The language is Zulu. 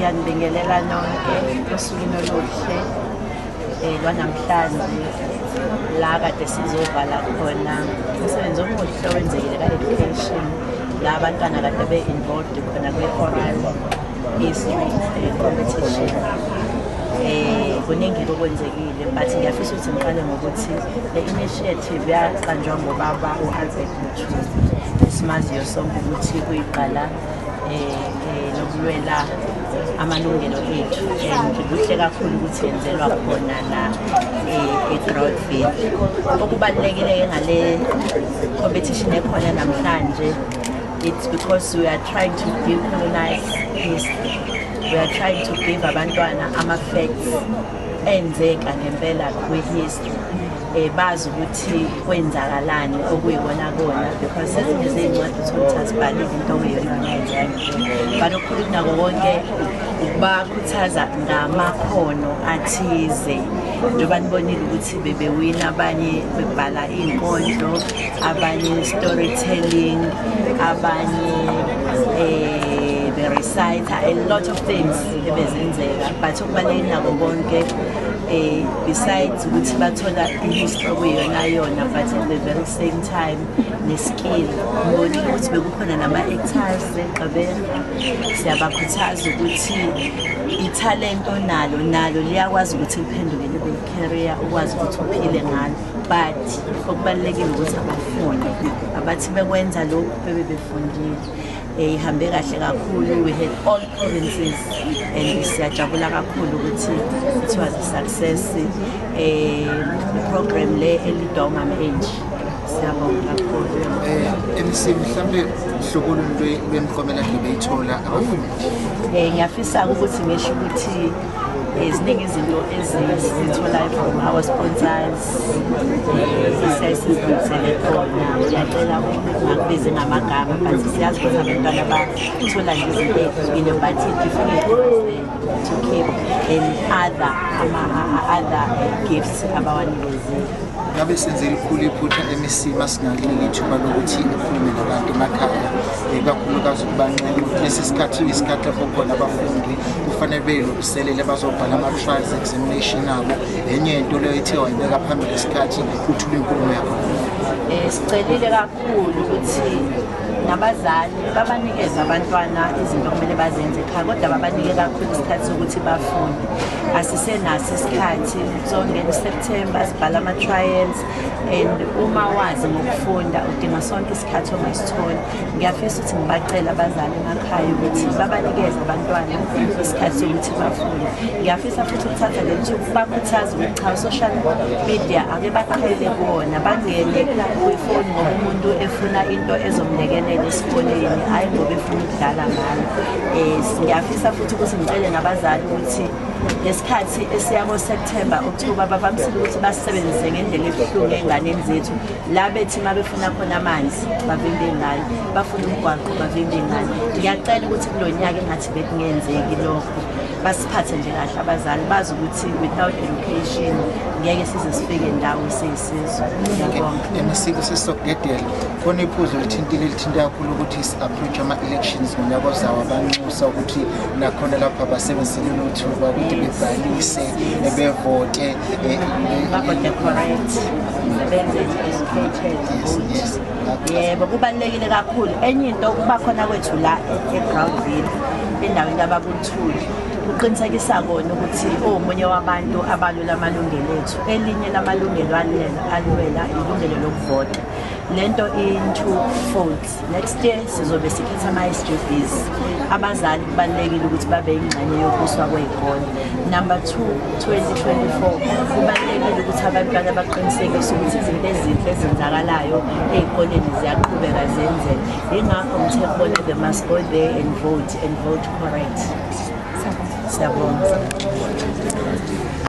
Ngiyanibingelela nonke osukwini oluhle lwanamhlanje la kade sizovala khona umsebenzi omuhle owenzekile ka-education, la abantwana kade be-involved khona kwi-oral history competition. Kuningi okwenzekile, but ngiyafisa ukuthi ngiqale ngokuthi le initiative yaqanjwa ngobaba u-Albert Luthuli, esimaziyo sonke ukuthi kuyiqala lokulwela amalungelo ethu, and kuhle kakhulu ukuthi yenzelwa khona la eGroutville. Okubalulekile ngale competition ekhona namhlanje, it's because we are trying to decolonize history. We are trying to give abantwana ama-facts enzeka ngempela kwi-history, bazi ukuthi kwenzakalani okuyikona kona, because ezinye zey'ncwadi uthole ukuthi azibhalile into okuyiyona yenzeka ngempela. But okukhulu kunako konke ukubakhuthaza ngamakhono athize, njengoba nibonile ukuthi bebewina, abanye bebhala iy'nkondlo, abanye storytelling, abanye be-recite a lot of things ebezenzeka. But okubalulekile nako konke, besides ukuthi bathola i-history okuyiyona yona, but at the very same time ne-skill. Ngibonile ukuthi bekukhona nama-actors eGqeberha. Siyabakhuthaza ukuthi ithalente onalo nalo liyakwazi ukuthi liphenduke libe i-career, ukwazi ukuthi uphile ngalo, but okubalulekile ukuthi abafunde, abathi bekwenza lokhu bebe befundile. Ihambe kahle kakhulu. We had all provinces and siyajabula kakhulu ukuthi it was a success, program le e-leadwa umama Angie. Siyabonga kakhulu. MC, mhlambe hlobo luni lwemiklomelo ade beyithola abafundi? Ngiyafisa ukuthi ngisho ukuthi ziningi izinto ezizitholayo from our sponsors, siyaye sizilungisele khona. Ngiyacela ungakubizi ngamagama, but siyazi ukuthi abantwana bathola nje izinto ey'hlukile, but definitely was there to keep and other other gifts abawanikezile. Ngabe senze elikhulu iphutha, MEC, masingakunika ithuba lokuthi ukhulume nabantu emakhaya, ikakhulukazi ukubanxenxa ukuthi lesi sikhathi isikhathi lapho khona abafundi kufanele beyilungiselele bazobhala ama-trials examination abo? Enye into leyo ethe wayibeka phambili isikhathi uthule inkulumo yakho. Sicelile kakhulu ukuthi nabazali babanikeze abantwana izinto okumele bazenze ekhaya, kodwa babanike kakhulu isikhathi sokuthi bafunde. Asisenaso isikhathi, kuzongena uSeptember, sibhala ama-trials, and uma wazi ngokufunda udinga sonke isikhathi ongasithola. Ngiyafisa ukuthi ngibacele abazali emakhaya ukuthi babanikeze abantwana isikhathi sokuthi bafunde. Ngiyafisa futhi ukuthatha le thuba bakhuthaze ukuthi cha, social media ake baqhele kuwona, bangene kwifoni ngoba umuntu efuna into ezomlekelela esikoleni, hhayi ngoba efuna ukudlala ngayo. Ngiyafisa futhi ukuthi ngicele nabazali ukuthi ngesikhathi esiya ko-September, October, bavamisile ukuthi basisebenzise ngendlela ebuhlungu ey'nganeni zethu, la bethi uma befuna khona amanzi bavimbe iy'ngane, bafuna umgwaqo bavimbe iy'ngane. Ngiyacela ukuthi kulo nyaka engathi bekungenzeki lokho, basiphathe nje kahle abazali, bazi ukuthi without education ngeke size sifike ndawo siyisizwe. Ngiyabonga. MEC, kusesizokudedela khona iphuzu elithintile, elithinta kakhulu ukuthi si-approach ama-elections ngonyaka ozayo. Abanxusa ukuthi nakhona lapha basebenzise lelo thuba ukuthi bebhalise, bevote. Bavote correct, benze educated vote. Yebo, kubalulekile kakhulu. Enye into, kuba khona kwethu la eGroutville, endaweni kababuthuli, kuqinisekisa kona ukuthi omunye wabantu abalwela amalungelo ethu. Elinye lamalungelo alwela ilungelo lokuvota. Lento in two folds: next year sizobe sikhetha ama-SGBs. Abazali kubalulekile ukuthi babe yingxenye yokubuswa kwey'kole. Number two, 2024, kubalulekile ukuthi abantwana baqinisekise ukuthi izinto ezinhle ezenzakalayo ey'koleni ziyaqhubeka zenzeke. Yingakho ngithe kubona they must go there and vote, and vote correct. Siyabonga.